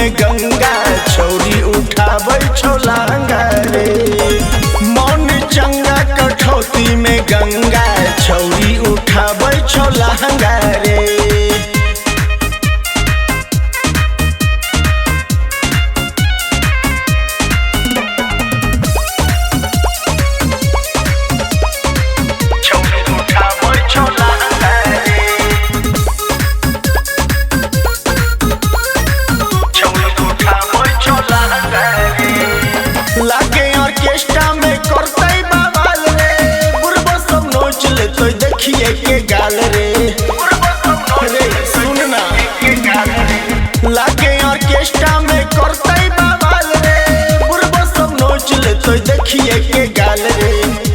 में गंगा छौरी उठाबै छौ लहंगा रे। मन चंगा कठौती में गंगा छौरी उठाबै छौ लहंगा रे। लागे ऑर्केस्ट्रा में करतै बवाल रे, बुढ़बो सब नोच लेतै देखिए के गाल रे। रे सुन ना, लागे ऑर्केस्ट्रा में करतै बवाल रे, बुढ़बो सब नोच लेतै देखिए के गाल रे।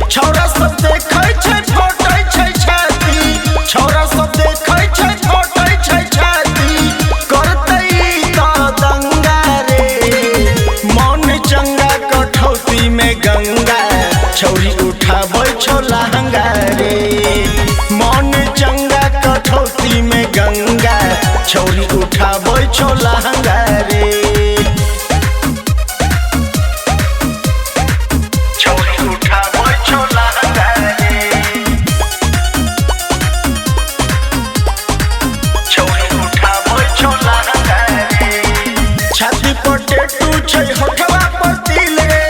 छौरा सब देखै छै फटै छै छाती, छौरा सब देखै छै फटै छै छाती, करतै त दंगा रे। मन चंगा कठौती में गंगा छौरी उठाबै छौ लहंगा रे। मन चंगा कठौती में गंगा छौरी उठाबै छौ लहंगा रे। छौरी उठाबै छौ लहंगा रे। छौरी उठाबै छौ लहंगा रे। छाती पर टेटू छै होठवा पर तिल रे,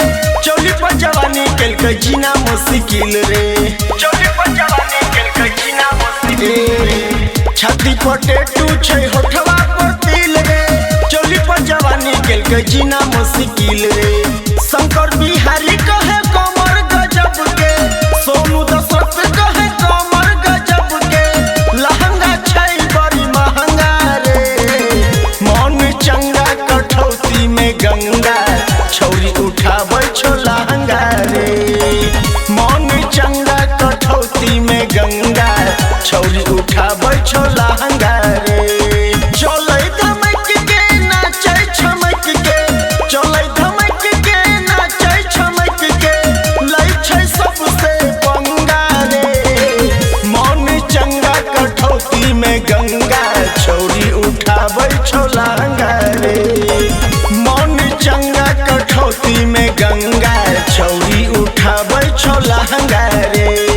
चोली पर जवानी केलकै जीना मुश्किल रे। चोली पर जवानी केलकै जीना मुश्किल रे। छाती पर टेटू छै होठवा पर तिल रे, चोली पर जवानी केलकै जीना मुश्किल रे। शंकर बिहारी कहे कमर गजब के, सोनू दशरथ कहे कमर गजब के, लहंगा छै बड़ी महंगा रे। मन चंगा कठौती में गंगा छौरी उठाबै छौ लहंगा रे। मन चंगा कठौती में गंगा छौरी उठाबै छौ लहंगा रे। चलै धमक के नाचै छमक के, चलै धमक के नाचै छमक के, लै छै सबसे पंगा रे। मन चंगा कठौती में गंगा छौरी उठाबै छौ लहंगा रे। मन चंगा कठौती में गंगा छौरी उठाबै छौ लहंगा रे।